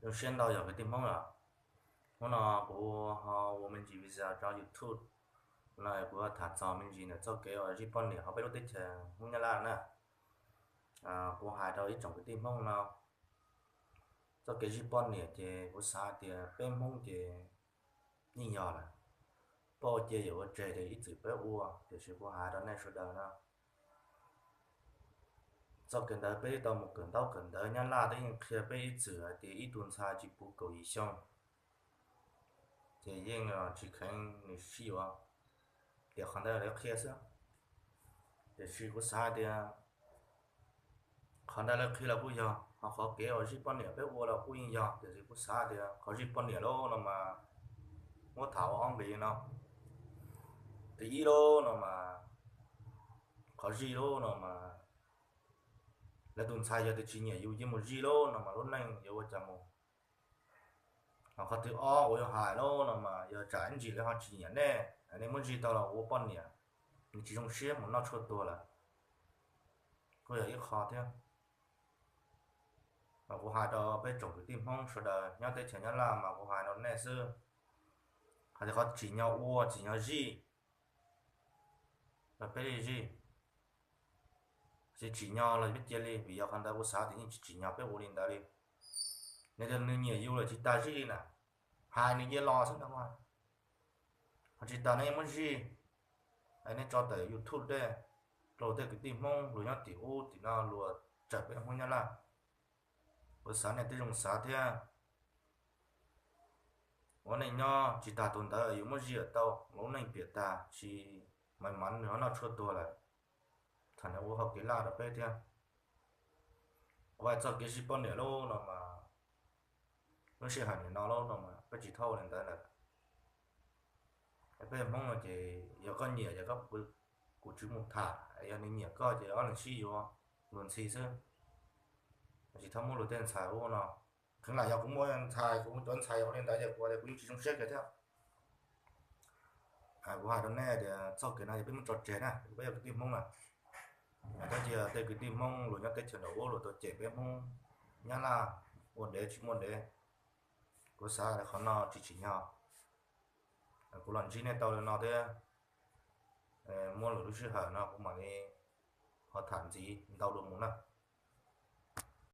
Zoo siab ntau yog kwv tij Hmoob os. Hnub no kuv ho ua me ntsis video rau YouTube no kuv tham txog me ntsis ntawm txoj kev uas zij poj niam hauv peb lub teb chaws Hmoob Nyab Laj na. Kuv hais rau ib tsoom kwv tij Hmoob no, txoj kev zij poj niam ces kuv xav hais tias peb Hmoob ces yeej yog lawm, poj cia yuav ua tseg ces ib txwm peb ua, tiam sis kuv hais rau nej sawv daws no, txoj kev ntawd peb tau mus kawm ntaub kawm ntawv Nyab Laj twb yeej qhia peb ib txwm hais tias ib tug ntxhais tsis puv kaum yim xyoo ces yeej tsis kheev nws sib yuav, tias qhov ntawd lawv qhia xwb. Tiam sis kuv xav hais tias qhov ntawd lawv qhia los kuj yog, ho qhov kev uas zij poj niam peb ua los kuj yeej yog, tiam sis kuv xav tias qhov zij poj niam lub no mas muab tham ua ob nqis no. Tus ib lub no mas, qhov zij lub no mas, lawv tus ntxhais yog tias tsis nyiam yus ces mus zij lub no mas lub neej yuav ua cas mus. Ho qhov thib ob kuv yuav hais lub no mas yog tsam ib ntsis lawv ho tsis nyiam nej, nej muab zij tau los ua poj niam, nws tsis zoo siab mus noj tshuaj tuag lawm, kuj yog ib qho thiab. Mas kuv hais rau peb tsoom kwv tij Hmoob sawv daws nyob teb chaws Nyab Laj mas kuv hais rau nej xwb, hais tias qhov tsim nyog ua tsim nyog zij los peb li zij, tsis tsim nyog los peb cia li, vim yog qhov ntawd kuv xav tias yeej tsis tsim nyog peb ua li ntawd li. Nws tias nws nyiam yus lawm tsis tas zij li na, hais nws cia los xwb na, ho tsis tas nej muab zij, nej tso tawm YouTube dej rau tej kwv tij Hmoob luag nyob tim ub tim no luag tsawm peb Hmoob Nyab Laj. Kuv xav nej twb zoo xav thiab. Ua neej nyob tsis tas tus ntawd yus muab zij tau, lub neej piam tag tsis maiv mav nws ho noj tshuaj tuag lawm, thaum nws ua hauv kev laj rau peb thiab. Kuv hais txoj kev zij poj niam lub no mas, lub sij hawm nim no lub no mas peb tsis txhob ua li ntawd lawm. Peb Hmoob no ces yog koj nyiam ces koj, kuv tsis mus tham, yog nws nyiam koj ces ob leeg sib yuav luag ntxhi xwb, tsis txhob muab luag tej ntxhais ub no. Kheev lam yog kuv muaj ntxhais, kuv muaj cov ntxhais ua li ntawd ces kuv tias kuv yeej tsis zoo siab kiag thiab. Kuv hais rau nej tias txoj kev no yog peb muab tso tseg na, peb yog kwv tij Hmoob na. Tab sis tej kwv tij Hmoob luag nyob teb chaws nram ub luag tau cem peb Hmoob Nyab Laj ua dev tsis muaj dev. Kuv xav tias qhov no tsis tsim nyog. Kuv los ntsib nej tau li no thiab, muaj lwm lub sij hawm no kuv mam li ho tham ntxiv ntau dua mus na.